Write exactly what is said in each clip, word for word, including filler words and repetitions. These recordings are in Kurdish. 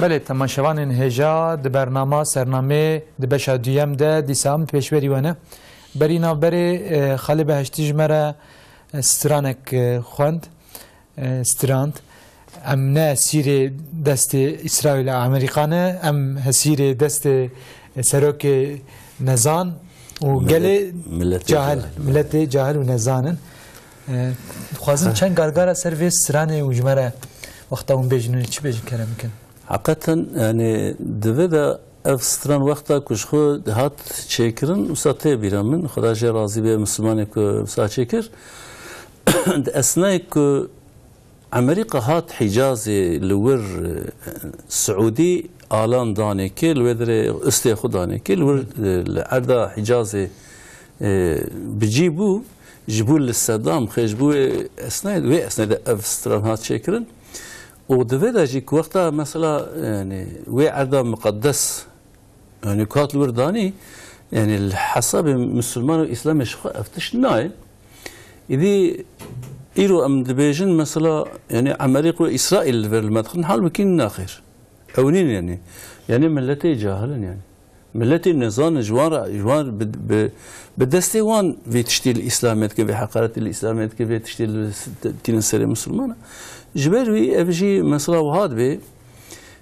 Belê, temaşevanên hêja, di bernama Sernamê di beşa duyem de dîsa em pêşberî we ne. Berî navberê, e, Xalê Beheştî ji me re, e, stranek, e, xwend, e, strand. Em ne esîrê destê Îsraîl û Amerîka ne, em esîrê destê, e, serokê nezan û Millet-, gelê milletê cahil, cahil. Milletê cahil û nezan in. E, dixwazim çend gargara ser vê stranê û ji me re wexta hûn bêjin, hûn çi bêjin, kerem bikin? Heqeten, yani, di vê de ev stran wexta ku ji xwe hat çêkirin, wisa tê bîra min, Xweda jê razî be, misilmanê ku wisa çêkir. Di esnayê ku Amerîka hat Hicazê li wir, e, Siûdî alan danê kê, li wê dirê istê xwe danê kê, li wir, e, li erda Hicazê, e, bi cî bû, ji bo li Sedam, xê ji bo wê esnayê, wê esnayê de ev stran hat çêkirin. Û di vê de jî ku wexta mesela, yani, wê erda miqedes, yani, ku hat li wir danî, yani, li hesabê misilman û îslamê ji xwe ev tişt nayê. Îdî îro em dibêjin mesela, yani, Amerîka û Îsraîl li vir li me dixin, halbukî naxêr. Ew nîn yani. Yani, milletê cahil in yani. Milletê nezan in, ji wan re, ji wan bi, bi, bi destê wan vê tiştê li Îslamê dike, vê heqaretê li Îslamê dike, vê tiştê li s-, tînin serê misilmana. Ji ber wî ev jî mesela wiha dibe,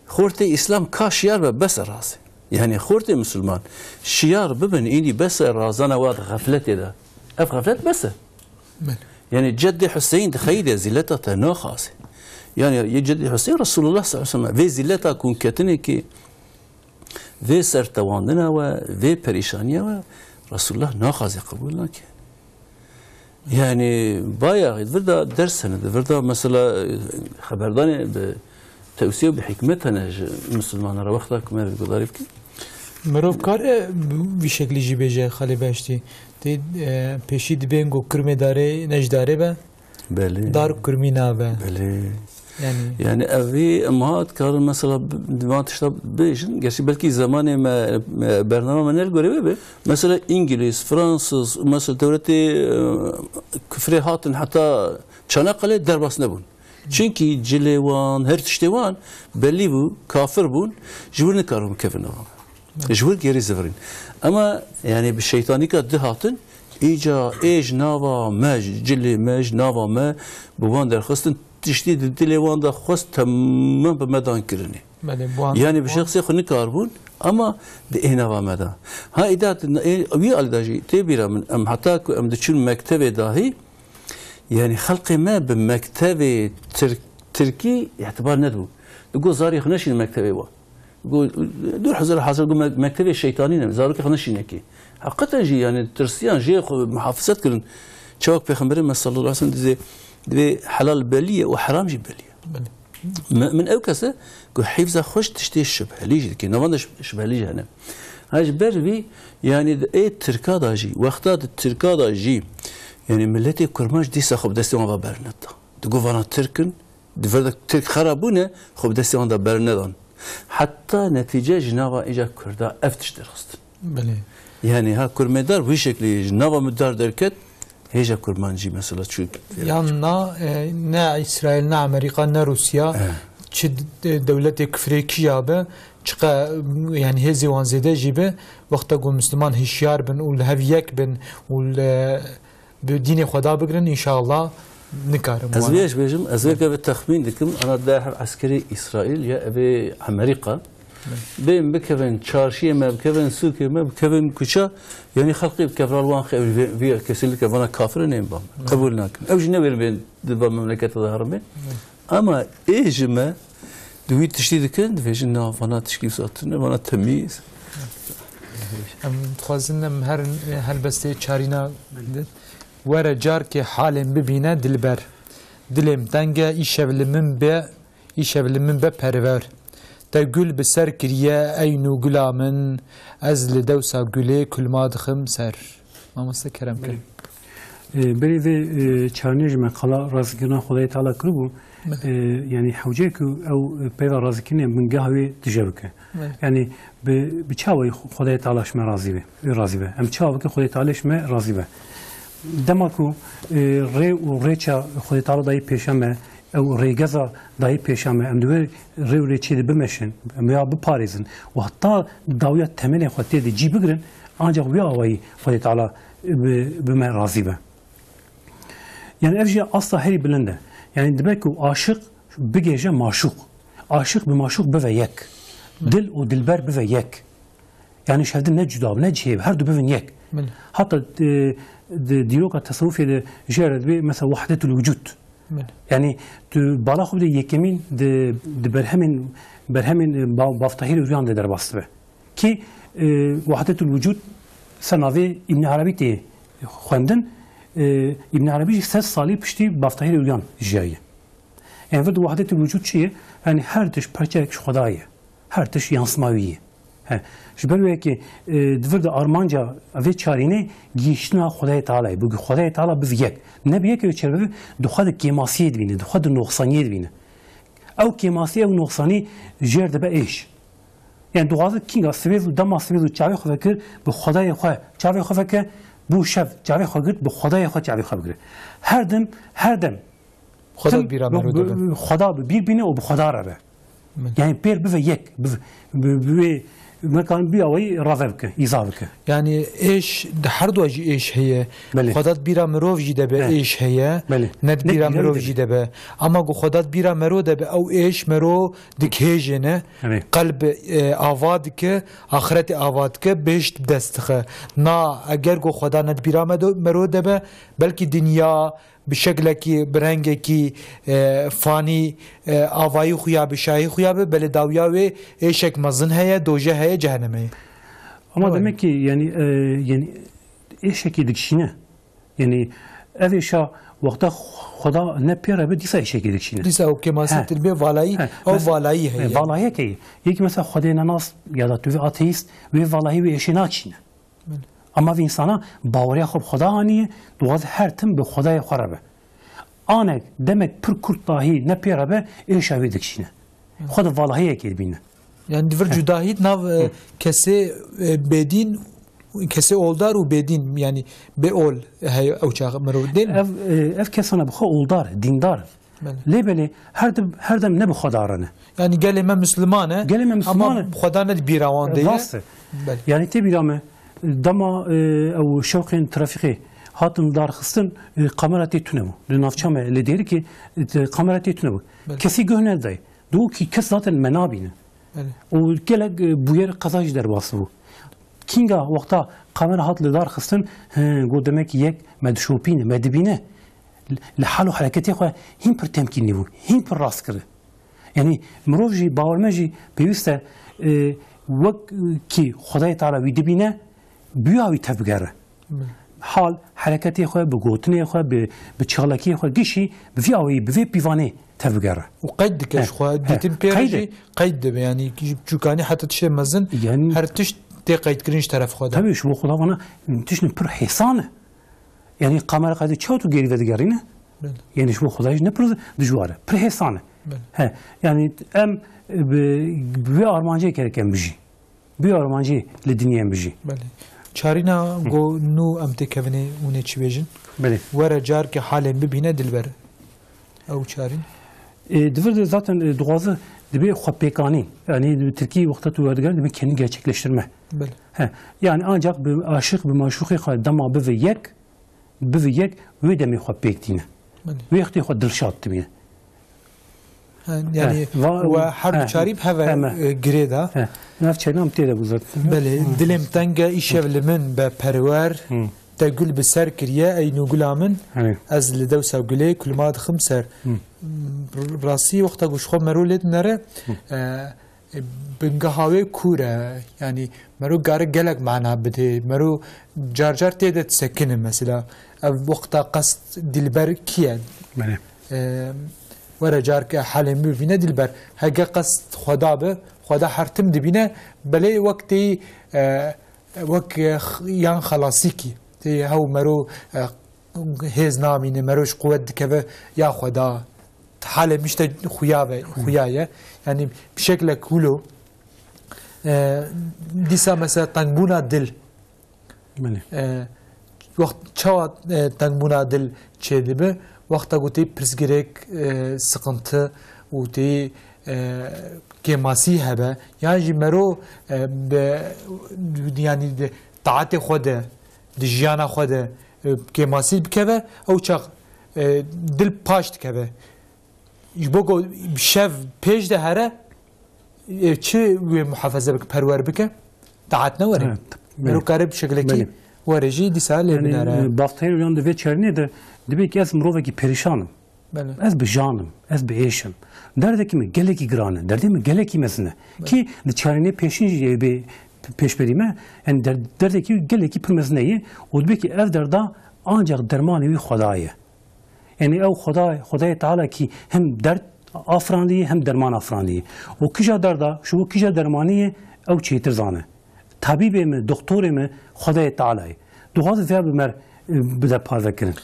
xortê Îslam ka şiyar be, bes e razê. Yani xortê misilman şiyar bibin, înî bes e razana wa di xefletê de. Ev xeflet bes e. Belê. Yani Ceddê Hüseyin di xeyî de zîleta te naxaze. Yani yê Ceddê Hüseyin Resulullah sallallahu aleyhi ve sellem. Vê zîleta ku hûn ketinê ki vê sertewandina we, vê perîşaniya we Resulullah naxaze, qebûl nake. Yani bayaxî di vir de ders hene, di vir de mesela, e, xeberdanê bi tewsiye û bi hikmet hene ji misilmanan re wexta ku me vê guhdarî bikin. Mirov kare bi vî şeklî jî bêje, Xalê Beştî. Tê, e, pêşî dibên ku kurmê darê ne ji darê be, Belê. Dar kurmî nabe. Belê. Yani. Yani evî em ha dikarin mesela bi-, van tişta bêjin. Gerçi belkî zemanê me, me, bernama me ne li gorê wê be. Mesela Îngiliz, Fransız, mesela dewletê, e, kufrê hatin heta Çanakkale derbas nebûn. Çunkî cilê wan, her tiştê wan bellî bû, kafir bûn, ji wir nikarin bikevin nava me. Ji wir gêrî zivirîn. Ema, yani, bi şeytanîka di hatin, îca ê ji nava me, ji cilê me, ji nava me, bi wan derxistin, tiştî di dilê wan de xwest temam bi me dan kirinê. Belê, bi wan, yani, bi wan şexsê xwe nikarbûn, ema di ê nava me de. Ha, îda di, ê, wî alî de jî tê bîra min, em heta ku em diçûn mektevê dahî, yani, xelkê me bi mektevê Tirk-, Tirkî îtibar nedibû. Digot zarê xwe neşîne mektevê wan. Got, dur hezar hasar, got, me-, mektevê şeytanî ne, zarokê xwe neşîne kê. Heqeten jî, yani, tirsiyan jê xwe muhafizet kirin. Çawek Pêxemberê me sallallahu aleyhi ve sellem dizê, divê helal belî ye û heram jî belî ye. Belê. Me-, min ew kese ku hîfza xwe ji tiştê şibhelî jî dike. Navan de şib-, şibhelî jî hene. Ha, ji ber vî, yani, di ê Tirka da jî, wexta di Tirka da jî, yani, milletê Kurmanc dîsa xwe bi destê wan ve berneda. Digot, vana Tirk in, Di vir de Tirk xera bûne, xwe bi destê wan de bernedan. Heta netîce ji nava îca Kurda ev tişt derxistin. Belê. Yani ha kurmêdar wî şeklî ji nava min dar derket, hêja kurmancî mesela çû. Yan na, e, ne Îsraîl, ne Amerîka, ne Rûsya, Eh. çi de-, dewletê kufrê kî ya be, çiqa, yani hêzê wan zêde jî be, wexta ku Misliman hişyar bin û li hev yek bin û li bi dînê xwe da bigrin, înşallah nikarim Ez wana. Vê ji bêjim, ez vê keve texmîn dikim, ana da hev eskerê Îsraîl ya evê Amerîka. Bên bikevin çarşiyê me, bikevin sûkê me, bikevin kuça, yani xelqê bi kevral wan xev vê, vê kesinlikle vana kafir neyim bam. Qebûl nakin. Ew jî ne wêrin bên di va memlekete de herin bên. Ama ê ji me di wî tiştî dikin, dibêjin na vana tişkî wisa tune, vana temîz. Em dixwazin em herin, e, helbestê çarîna bidin. Were carkê halên bibîne dilber. Dilêm teng e, îşev li min be, îşev li min be perwer. Te gul bi ser kiriye ey nû gula min, ez li dewsa gulê kulma dixim ser. Mamoste kerem kin. Belê. E, berî vê, e, çarnê ji me qala razîkirina Xwedayê Teala kiribû, Belê. e, yani hewce ku ew, e, peyva razîkirinê bingeha wê tije bike. Belê. Yani bi, bi çawa Xwedayê Teala ji me razî be, wê razî be. Em çawa bikin Xwedayê Teala ji me razî be. Dema ku, e, rê û rêça Xwedayê Teala dayê pêşa me, ew rêgeza dayê pêşa me, em di wê rê û rêçê de bimeşin, em ya biparêzin û heta dawiya temelê xwe tê de cî bigirin, ancak wî awayî Xwedê Teala bi, bi me razî be. Yani ev jî asta herî bilind e. Yani dibe ku aşiq bigêje maşûq. Aşiq bi maşûq bive yek. Dil û dilber bive yek. Yani ji hevdin ne cuda, ne cihê, her du bivin yek. Belê. Hatta, e, di dîroka tesewufê de jê re dibê mesela wahdetul wucud. Belê. Yani tu bala xwe bidê yekemîn di, di berhemên, berhemên, e, ba-, Baftahîr Uryan de derbas dibe. Ki, e, wahdetul wucud ser navê Îbn Arabî tê xwendin. E, Îbn Arabî jî sed salî piştî Baftahîr Uryan jiyaye. Yani vir di wahdetul wucud çi ye? Yani her tişt parçeyek ji Xwedayê ye. Her tişt yansıma wî ye. He. Ji ber wê yekê, e, di vir de armanca vê çarînê gihîştina Xwedayê Teala ye. Bi Xwedayê Teala biv yek. Ne bi yek ew çêbibe, di xwe de kêmasiyê dibîne, di xwe de noxsaniyê dibîne. Ew kêmasî, ew noxsanî jêr dibe êş. Yani dixwaze kînga sibê zû, dema sibê zû çavê xwe vekir, bi Xwedayê xwe çavê xwe veke, bû şev çavê xwe girt, bi Xwedayê xwe çavê xwe bigire. Her dem, her dem Xweda Tim bîra bi, mero de bi, be. Xweda bi bîr bîne û bi Xweda re be. Min. Yani pêr bive yek, bi, bi, bi wê mekan bi awayî rave bike, îza bike. Yani êş, di her dua jî êş heye. Belê. Xweda di bîra mirov jî de be He. êş heye. Belê. Ne di Ne bîra bîra mirov de jî de be. Ama ku Xweda di bîra mero de be, ew êş mero dikêjêne. Evet. Qelb, e, ava dike, axireti ava dike, bêhişt bi dest dixe. Na, eger ku Xweda ne di bîra medo-, mero de be, belkî dinya, bi şeklekî, bi rengekî, e, fanî, e, avayî xuya bi, şahî xuya bi, belê dawiya wê êşek mezin heye, doje heye, cehennem heye. Ama Ew demek ki yani, e, yani êşekî dikişîne. Yani ev êşa wexta Xweda ne pê re be, dîsa êşekî dikişîne. Dîsa ew kêmasî He. tilbê valayî, He. ew Mes-, valayî e, heye. Valayî heye. Yek mesela Xwedê nenas ya da tu vê ateîst, wê valayî wê êşê nakişîne. Belê. Ama vê însana baweriya xwe bi Xweda aniye, dixwaze her tim bi Xwedayê xwe re be. Anek, demek pir kurt dahî ne pê re be, êşa wê dikişîne. Xwe di valahiyekê dibîne. Yani di vir He. cudahî di nav, e, Hı. kesê, e, bêdîn, kesê oldar û bêdîn, yani bê ol heye ew çax mirov, değil mi? Ev, e, ev kesana bi xwe oldar, dîndar. Belê. Lê belê her dem, her dem ne bi Xweda re ne. Yani gelê me Müslüman e, Gelê me Müslüman ama e. Xweda ne di bîra wan de ye. Rast e. Belê. Yani tê bîra me, dema, e, ew şewqên trafikê hatin darxistin, e, kamera tê tune bû. Di navça me li Dêrikê, e, kamera tê tune bû. Belê. Kesî guh nedayê. Dû ki kes zaten me nabîne. Belê. Û gelek, e, bûyer qeza jî derbas bû. Kînga wexta kamera hat li dar xistin, he, got demek yek me dişopîne, me dibîne. Li hal û hereketê xwe hîn pir temkînî bû, hîn pir rast kir. Yani mirov jî, bawer me jî pêwîst e, e, wek kî Xwedayê Teala wî dibîne, bi wî awî tevbigere. Belê. Hal, hereketê xwe, bi gotinê xwe, bi, bi çalakiyê xwe, gişî bi vî awayî, bi vê pîvanê tevbigere. Û qeyd dike He, ji xwe, he, dîtin pê re qeyd e. jî qeyd dibe. Yani çûkanî heta tiştê mezin, Yani her tişt tê qeydkirin ji teref xwe de. Tabii, ji bo Xweda vana tiştên pir hêsan e. Yani kamera qeydê çawa tu gêrî vedigerîne? Belê. Yani ji bo Xwedayê jî ne pir dijwar e, pir hêsan e. Belê. He, yani em bi, bi vê armancê gerek em bijî. Bi armancê li dinyê em bijî. Belê. Çarîna Hı. go nû em têkevinê hûn ê çi bêjin? Belê. Were carke halên bibîne dilber. Ew çarîn. E, di vir de zaten, e, dixwaze dibê xwepêkanî. Yani bi tirkî wexta tu werdigerî dibê kendini gerçekleştirme. Belê. He. Yani ancak bi aşiq, bi maşûqê xwe dema bive yek, bive yek, wê demê xwe pêk tîne. Belê. Wê wextê xwe dilşad dibîne. He, yani He, va- we her du He. çarî bi hev e, He, me. e, girê de. He. Nav çarî em tê de bû zaten. Belê, Hı. dilêm teng e, îşev li min be perwer, Hı. te gul bi ser kiriye, ey nûgula min, He. ez li dewsa gulê kulma dixim ser. Hı. Rastî wexta ku ji xwe mero lê dinere, Hı. e, e, bingeha wê kûr e. Yani mero gare gelek mana bidê. Mero car car tê de disekine mesela. Ev wexta qest dilber kî ye? Belê. E, were carke halê min bibîne dilber. Hege qest Xweda be, Xweda her tim dibîne. Belê wek tê, e, wek, e, x-, yan xelasîkî. Tê hew mero, e, hêz namîne, mero ji quwet dikeve ya Xweda. Halê min işte xuya ve, xuya ye. Yani bi şeklek wilo, e, dîsa mesela tengbûna dil. Belê. E, wext çawa, e, tengbûna dil çêdibe? Wexta ku tê pirsgirêk, e, siqinti û tê, e, kêmasî hebe, yan jî mero, e, bi, yanî di taetê xwe de, di jiyana xwe de, e, kêmasî bikeve, ew çax, e, dil paş dikeve. Ji bo ku şev pêş de here, e, çi wê muhafeze bike, perwer bike? Taet ne were. Evet, belê. Mero kare bi şekilekî Belê. were jî dîsa lê Yani, binere. e, Baftayê Rûyan di vê çarinê de dibê ki ez mirovekî perîşan im. Belê. Ez bi jan im, ez bi êş im. Derdekî min gelekî giran e, derdê min gelekî mezin e. Belê. Ki di çarinê pêşîn jî ê bê pêşberî me, yani der-, derdekî gelekî pir mezin e yê û dibê ki ev derda ancak dermanê wî Xwedayê ye. Yani ew Xweda, Xwedayê Teala ki hem derd afirandî, hem derman afirandî. Û kîja derda, ji bo kîja dermanî ye, ew çêtir zane. Tabîbê me, doktorê me, Xwedayê Teala ye. Dixwaze vêya bi me, e, bide parvekirin.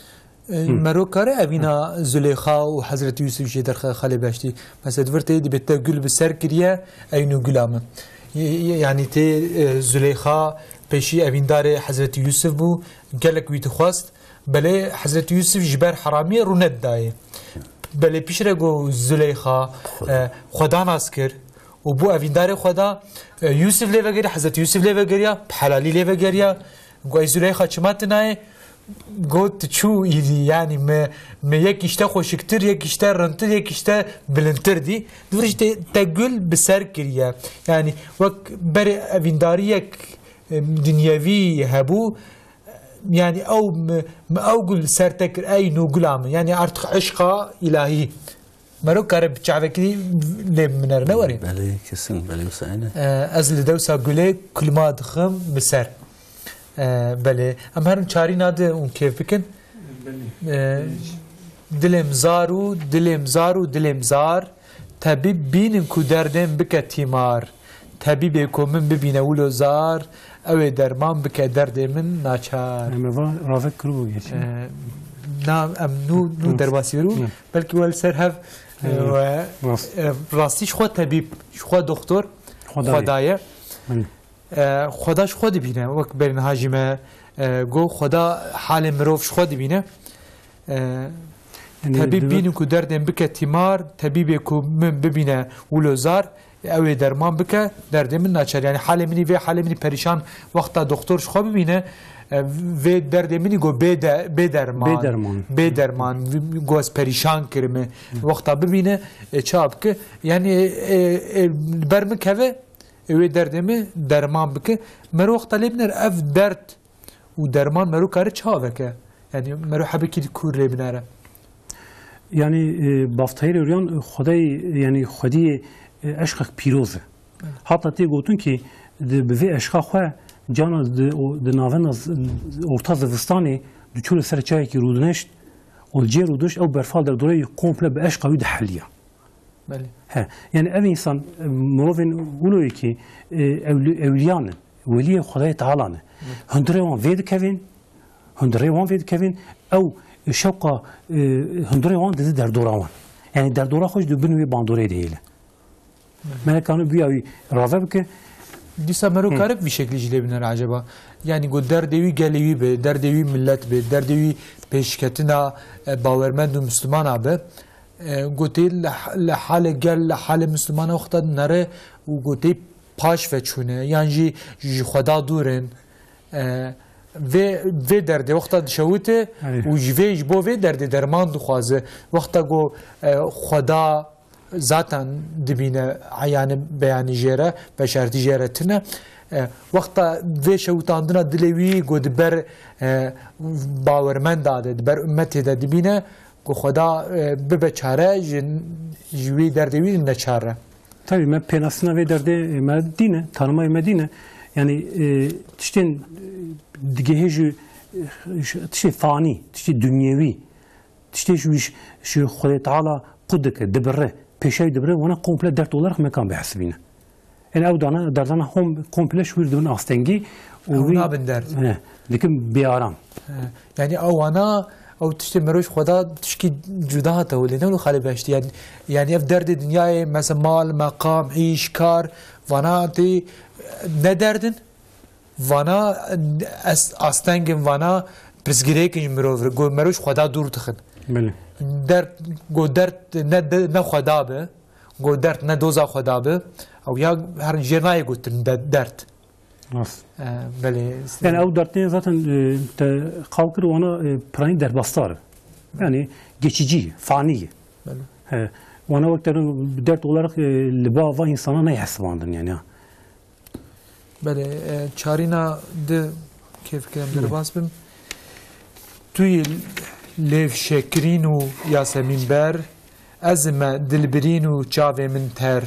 E, Hı. Mero kare evîna Zuleyxa û Hezretî Yusuf jê derxe xalê beştî. Mesela di vir tê dibê te gul bi ser kiriye, eyn û gula min. Y-, y-, yani tê, e, Zuleyxa pêşî evîndarê Hezretî Yusuf bû, gelek wî dixwest. Belê Hezretî Yusuf ji ber heramiyê rû nedidayê. Belê piştre ku Zuleyxa, e, Xweda nas kir û bû evîndarê Xweda, e, Yusuf lê vegeriya, Hezretî Yusuf lê vegeriya, bi helalî lê vegeriya. Got, "Ey Zuleyxa, çima tu nayê?" Got, "Tu çû îdî, yanî mi, mi yek îşte xweşiktir, yek îşte rintir, yek îşte bilindtir dî." Di vir jî te, te gul bi ser kiriye. Yanî wek berê evîndariyek, e, dinyevî hebû, Yanî ew mi, mi ew gul ser te kir, ey nû gula min. Yanî artık eşqa îlahî. Mero kare bi çavekî lê binere, ne werê? Belê, kesin, belê, wisa ne? E, ez li dewsa gulê kulma dixim bi ser. E, belê. Em herin çarîna di hûn kêf bikin. Belê. E, dilêm zar û dilêm zar û dilêm zar. Tebîb bînin ku derdê min bike tîmar. Tebîbê ku min bibîne wilo zar, ew ê derman bike derdê min naçar. Em ê va ravek kiribû gerçi. Ee, na, em nû, nû Hı. derbasî bû. Hı. Belkî we li ser hev, Hı. e, we, Rast. e, rastî ji xwe tebîb, ji xwe doktor, Xwedayê. Xwedayê. Hı. E, Xweda ji xwe dibîne, wek berî niha jî me, e, got, Xweda halê mirov ji xwe dibîne. E, Yani, Tebîb dibe- bînin ku derdê min bike tîmar, tebîbê ku min bibîne wilo zar, ew ê derman bike, derdê min naçar. Yani halê min î vê, halê min î perîşan, wexta doktor ji xwe bibîne, e, vê derdê min î got bê de-, bê derman. Bê derman. Bê derman, got ez perîşan kirime. Wexta bibîne, e, çawa bike? Yani, e, e, ber min keve, Ê wê derdê min derman bike. Mero wexta lê binere ev derd û derman mero kare çawa veke? Yani mero hebekî di ku lê binere? Yani, e, Baftayê Rûyan, e, Xwedayê, yani Xwediyê, e, eşqek pîroz e. Evet. Hatta tê gotin ki di, bi vê eşqa xwe cana di, o, di navenda z-, orta zivistanê di çû li ser çayekî rûdineşt û li cê rûdineşt ew berfa derdoreyî komple bi eşqa wî diheliya. Belê. He, yani ev insan, e, mirovên wilo yê ki, e, ewli-, ewliya ne, weliyê Xwedayê Teala ne. Evet. Hundirê wan vê dikevin, hundirê wan vê dikevin, ew şewqa, e, hundirê wan dide derdora wan. Yani derdora xwe ji bin wê bandorê dihêle. Evet. Melekano biya wî rave bike. Dîsa mero Hı. kare bi vî şeklî jî lê binere acaba? Yani got derdê wî gelê wî be, derdê wî millet be, derdê wî pêşketina, e, bawermend û Müslümana be. E, gotê li, li halê gel, li halê Müslümana wexta dinere û gotê paş veçûne, yan jî ji Xweda dûr in. E, vê, vê derdê wexta dişewite Eyê. û ji vê, ji bo vê derdê derman dixwaze. Wexta go, e, Xweda zaten dibîne eyanî beyanî jê re, beşertî jê re tune. E, wexta vê şewitandina dilê wî go di ber, e, bawermenda de, di ber ummetê de dibîne, Ku Xweda, e, bibe çare, ji, ji wî derdê wî neçar e. Tabii me pênasîna vê derdê, e, me dîne, tanîmayê me dîne. Yani, e, tiştên, e, digihê ji, e, ji, tiştê fanî, tiştê dinyewî, tiştê ji wî ji, ji Xwedê Teala qut dike, dibire, pêşayî dibire, wana komple dert olarak me kan bihesibîne. Yani ew dana, derdana hom-, komple ji wir dibin astengî û Ew wî nabin derd. He, dikin bêaram. He. Yani ew wana, ew tiştê mero ji Xweda tişkî cuda hate holê, ne wilo xalê behiştî. Yani, yani ev derdê dinyayê, mesela mal, meqam, îş, kar, vana tê ne derdin. Vana es-, astengin, vana pirsgirêkin ji mirov re. Go mero ji Xweda dûr dixin. Belê. Dert, go dert ne de, ne xweda bi, go dert ne doza xweda bi, ew ya her jê nayê gotin de, dert. Rast. E, belê. Yani ew dertê zaten, e, te qal kir wana, e, piranî derbastar. Yani geçici, fani. Belê. He. Wana wek te dert olarak, e, li ba va insana neyê hesibandin yani ha. Belê, e, çarîna di kêfik em Hı. derbas bim. Tu yî lêvşekirîn û yasemîn ber, ez me dilbirîn û çavê min ter.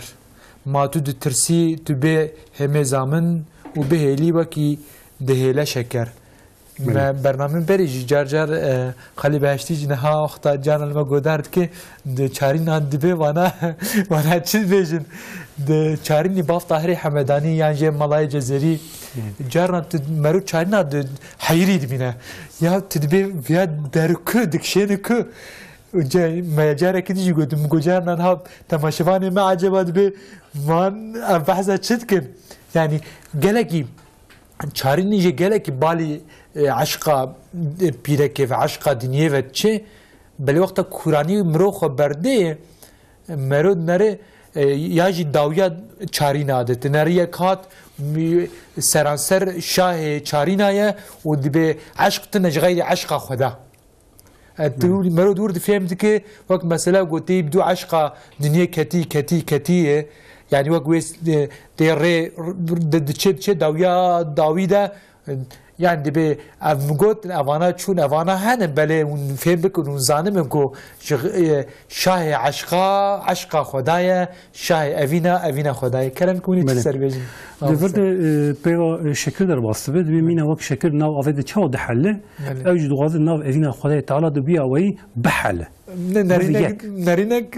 Ma tu ditirsî, tu bê hêmêza min û bihêlî wekî dihêle şeker. Belê. Me bername berê jî car car, e, Xalî Beheştî jî niha wexta carna li me godar dike, di çarînan dibê vana, vana çi dibêjin? Di çarînî Bav Tahirê Hemedanî yan jê Melayê Cezerî, Hı. carna tu mero çarîna di heyirî dibîne. Ya tu dibê viya der ku, dikşêne ku? Ca-, me carekî din jî gotim, min got carna niha temaşevanê me eceba dibê van ev behsa çi dikin? Yani gelekî Çarînî jî gelekî balî, e, eşqa, e, pîrekê ve, eşqa dinyê ve diçe, belê wexta kûranî mirov xwe berdê, mero dinere, e, ya jî dawiya çarîna de. Dinere yek hat, mi-, seranser şahê çarîna ye û dibê eşq tune ji xeyrî eşqa Xweda. E, tu Hı. mero dûr difêm dike, wek mesela gotî, bi du eşqa dinyê ketî, ketî, ketî ye. Yani wek wê, e, tê rê, di, diçe, diçe dawiya dawî de, e, yani dibê ev min got, evana çûn, evana hene, belê hûn fêm bikin, hûn zanimin ku ji, e, şahê eşqa, eşqa Xweda ye, Şahê evîna, evîna Xwedayê. Kerem ku hûn ê çi Belê. ser bêjin. Di vir de, e, peyva, e, şekir derbas dibe, dibê mîna wek şekir nav avê de çawa dihele, Belê. ew jî dixwaze nav evîna Xwedayê Teala de biya weyî bihele. Ne, Bi nerînek, yek. nerînek.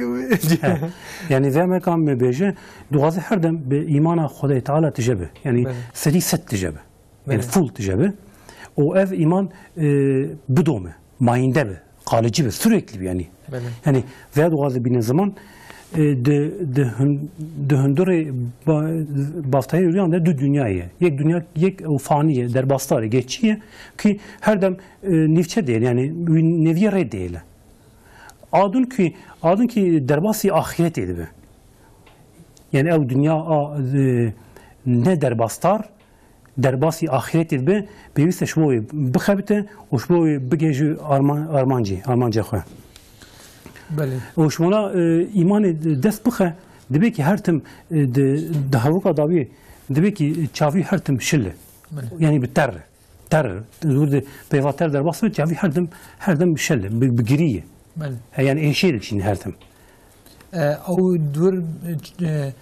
He. Yani vê me kam me bêje, dixwaze her dem bi îmana Xwedayê Teala tije be. Yani Belê. sedî sed tije be. Yani Belê. full tije be. O ev îman, e, bidome, mayînde be, kalıcı be, sürekli be yani. Belê. Yani veya dixwaze bîne ziman, e, di, di hun-, di hundurê ba-, baftayê rüyan de du dünya ye. Yek dünya, yek o fani ye, derbastar e, geçici ye ki her dem, e, nîvçe değil yani, neviyê rê değil. Adun ki, adun ki derbasî ahiretê dibe. Yani ew dünya a, e, ne derbastar, derbasî axiretê dibe, pêwîst e ji bo wê bixebite û ji bo wê bigihê ji arman-, armancê, armanca xwe. Belê. Û ji wana, e, îmanê dest bixe, dibe ki her tim, e, di, di hevûka dawiyê, dibe ki çavî her tim şil e. Belê. Yani bi ter e. Ter, dûr de peyva ter derbas be, çavî her tim, her tim şil e, bi, bi girî ye. Belê. E, yani êşê dikişîne her tim. E, ew dûr, e,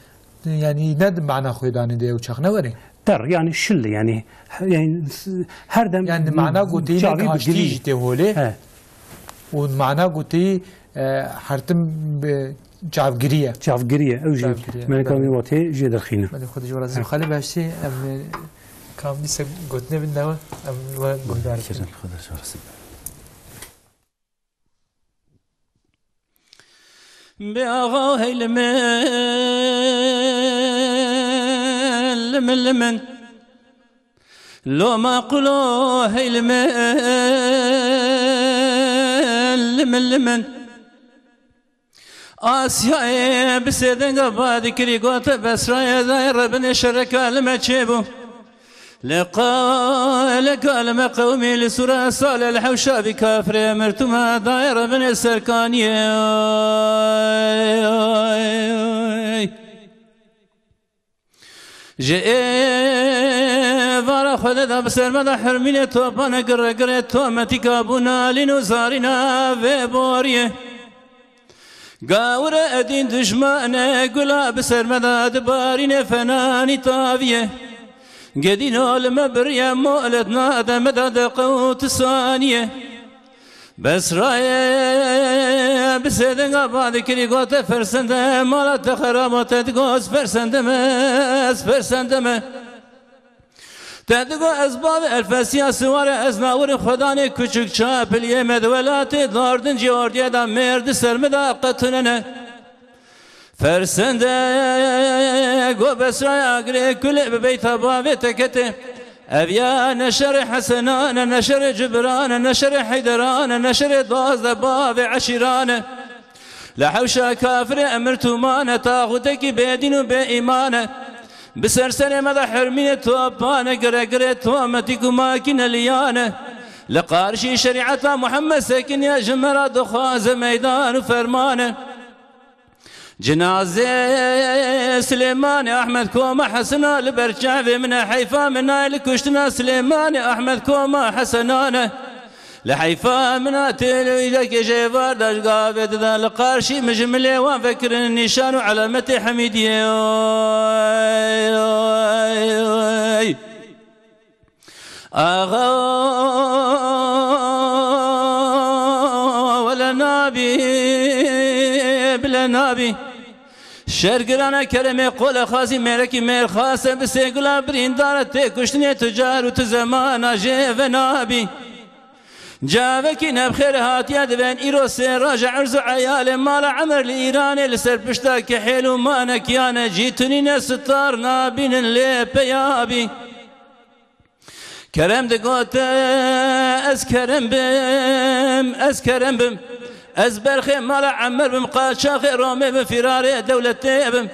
yani ne di mana xwe danê de ew çax ne were? Ter, yani şil, yani, yani s-, her dem Yani mana goteyî çavî bi kaştî girî. jî tê holê. He. Û mana goteyî, e, her tim bi çavgirî ye. Çavgirî ye, ew jî Çavgirî ye, meleka belê. min watê jê derxîne. Belê, Xwedê ji we razî be. Xalê Beştî, em, e, kam dîse gotinê bin dewe, em we guhdar bikin. Xwedê ji we razî be. Bê axa hey li min, li min, li min. Lo maqulo hey li min, li min, li min. Asyayê bi sê denga badikirî gote Besrayê dayê Rebinê şereka li me çêbû. Li qaleka li me qewmî li sûra salê li hewşa vî kafirê mirtûma dayê Rebinê serkaniyê. Ji êvara Xwedê de bi ser me de hermînê topane gire gire tometîka bû nalîn û zarîna vê boriyê. Gawire edîn dijmane gula bi ser me de dibarîne fenanî taviye. Gedîno li me biriye molet nade me de deqe û tisaniye. Besrayê bi sê denga badikirî gote fersende mala te xerabo te digo ez fersende me, ez fersende me. Te digo ez bavê Elfesiya siware ez nawirî Xwedanê kuçik çapiliyê me di welatê dardin cî ordiyê de mêr di ser min de qetunene. Fersende go Besrayê agirê kulê bi beyta bavê te kete. Ev ya ne şerê Hesenan e, ne şerê Cibran e, ne şerê Heyderan e, ne şerê dazde bavê eşîran e. Li hewşa kafirê emir tûman e, taxûtekî bêdîn û bêîman e. Bi ser serê me de hermînê topan e, gire girê tometî ku makîne liyan e. Li qarşî şerîeta Muhammed sekiniye, ji me re dixwaze meydan û ferman e. Cinazê Silêmanê Ahmed Koma Hesena li ber çavê min e, heyfa min nayê li kuştina Silêmanê Ahmed Koma Hesenan e. Li heyfa min a têlûyî de kêşê var da ji gavê dida li qarşî min ji milê wan vekirin nîşan û elemetê Hemîdiyê. Oy, oy, oy. Axa wele nabî, bile nabî. Şer girane keremê qole xazî mêrekî mêrxase bi sêgula birîndare tê kuştinê tu car û tu zemana jê ve nabî. Cavekî nebxêr hatiye divên îro sê raje erz û eyalê mala Emer li Îranê li ser pişta kihêl û manekiyane cî tunîne sitar nabînin lê peyabî. Kerem digote, ez kerem bim, ez kerem bim. Ez berxê mala Emer bim, qaçaxê Romê bim, firarê dewletê bim.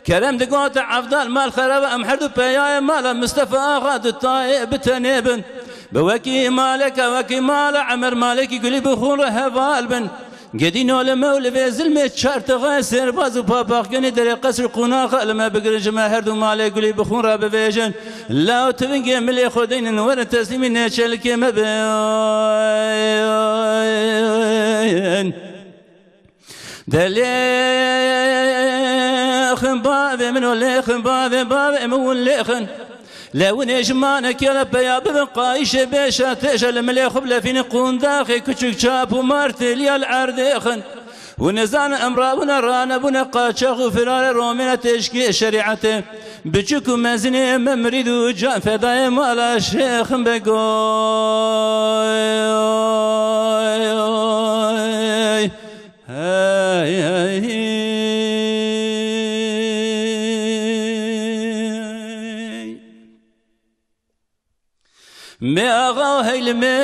Kerem digote, Evdal mal xeraba, em her du peyayê mala Mistefa Axa du tayê bi tenê bin. Bi wekî maleka, wekî mala Emer malekî gulî bi xûn re heval bin. Gedîno li me û li vê zilmê çar texayê sêrbaz û papaqgenî derê qesr û qonaxa li me bigirin, ji me her du malê gulî bi xûn re bivêjin. Law tivingê milê xwe deynin, werin teslîmî nêçelikê me bin. De lêxin bavê min û lêxin bavê bavê min win lêxin. Lewinê ji manekê re peya bibin qayîşê bêşa têşe li milê xwe bilefînin qûndaxê küçük çap û martêliya li erdê xin. Hûn nizanin em rabûne ranebûne qaçax û firarê romêne têşkê şerîetê. Biçûk û mezinê me mirîd û can fedayê mala şêxin begoy. Hey, hey, hey. Me axa hey li me,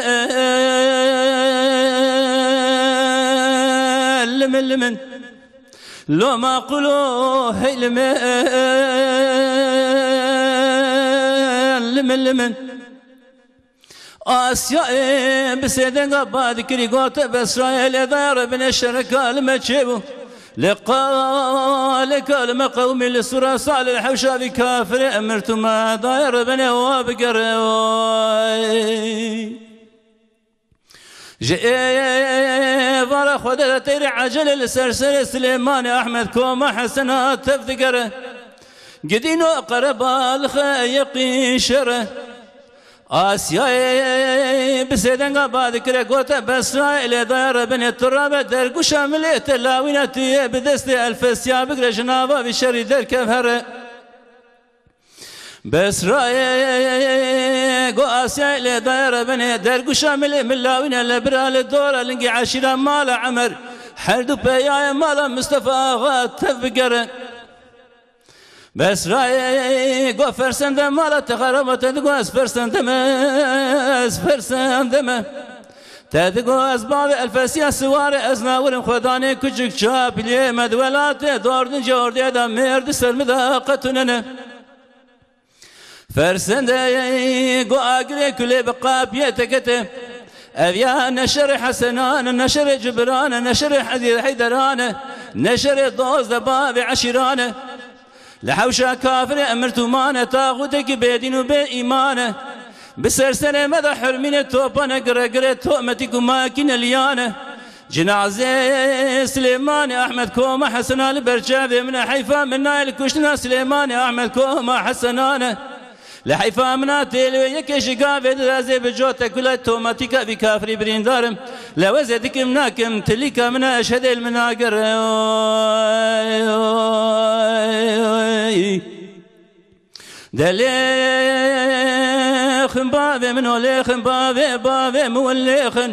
li min, li min. Lo maqulo hey li me, li min, li min. Asyayê bi sêdenga badikirî gote Besrayê lê daya Rebinê şereka li me çêbû. Lê qaleka li me qewimî li sura salê li hewşa vî kafirê emir tu me daya Rebinê wa bigere. Ji êvara Xwedê de teyre ecele li ser serê Silêmanê Ahmed Koma Hesena tev digere. Gidîno qerebalxe yeqîn şere. Asyayê bi sêdenga badikire gote Besrayê lê daya Rebinê tu rabe derguşa milê te lawîne tu yê bi destê Elfesiya bigire ji nava vî şerî derkev here. Besrayê go Asyayê lê daya Rebinê derguşa milê min lawîne le bira li dora lingê eşîra mala Emer her du peyayê mala Mistefa Axa tev bigere. Besrayê go fersende mala te xeraba te digo ez fersende me, ez fersende me. Te digo ez bavê Elfesiya siware ez nawirim xwedanê küçük çapiliyê me di welatê dordince ordiyê de mêr di ser mi de qetunene. Fersende go agirê kulê bi qapiyê te kete. Ev ya ne şerê Hesenan e, ne şerê Cibran e, ne şerê Hezî Heyderan e, ne şerê doz de bavê eşîran e. Li hewşa kafirê emir tûman e, taxûtekî bêdîn û bê îman e. Bi ser serê me de hermînê topan e, gire girê tometî ku makîne liyan e. Cinazê Silêmanê Ahmed Koma Hesena li ber çavê min e, heyfa min nayê li kuştina Silêmanê Ahmed Koma Hesenan e. Li heyfa min a têl wê yekê ji gavê dirazê bi cote kulay tomatîka vî kafirî birîndar im. Lewezê dikim nakim tilîka min a eşhedê li min agere. De lêxin bavê min o lêxin bavê bavê min win lêxin.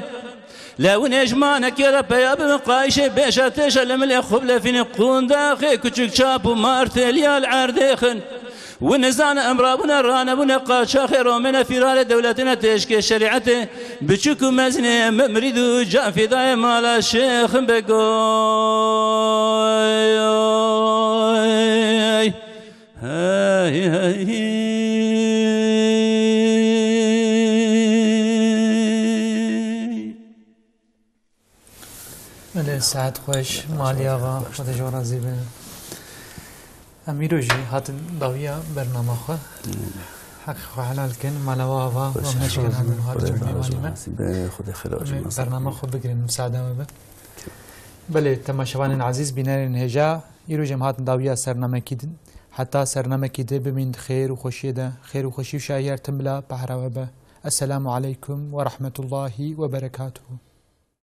Lewinê ji manekê re peya bibin qayîşê bêşa têşa li milê xwe bilefînin qûndaxê küçük çap û martêliya li erdê xin. Wi nizane em rabûne ranebûne qaçaxê romêne fîrarê dewletine têşkê şerîetê biçûk û mezinê me mirîd û can fîdayê mala şêxin begoy. Hey, hey, hey. Belê, saet xweş, Malî Axa, Xwedê ji we razî be. Em îro jî hatin dawiya bernama xwe. Heqê xwe helal kin, mala we ava, Xweş, em neşkin hemin hat Xwedê cûr razî mêvanî me. Be, Xwedê xêra Em ê bernama xwe bigirin, misaade we be. Belê, temaşevanên ezîz, bînerên hêja, îro jî em hatin dawiya sernamekî din. Heta sernamekî di bimîn di xêr û xweşiyê de, xêr û xweşî û şahiyar tim bila behra we be. Esselamu aleykum ve rahmetullahi ve berekatuhu.